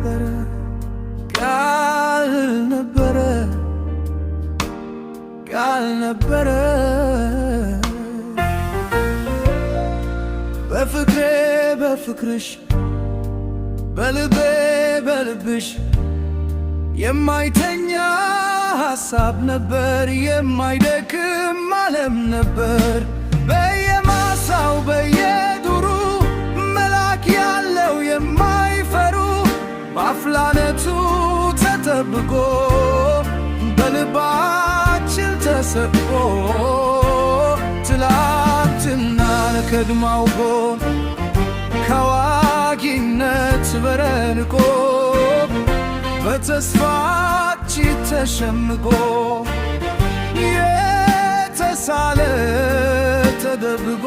ነበረ፣ ቃል ነበረ፣ ቃል ነበረ። በፍቅሬ በፍቅርሽ፣ በልቤ በልብሽ የማይተኛ ሐሳብ ነበር፣ የማይደክም ዓለም ነበር። በየማሳው በየዱሩ መልአክ ያለው የማይፈሩ፣ በአፍላነቱ ተጠብቆ በልባችን ተሰቅቆ፣ ትላንትና ከግማው ጎን ከዋጊነት በረንቆ፣ በተስፋችን ተሸምቆ የተሳለ ተደብቆ።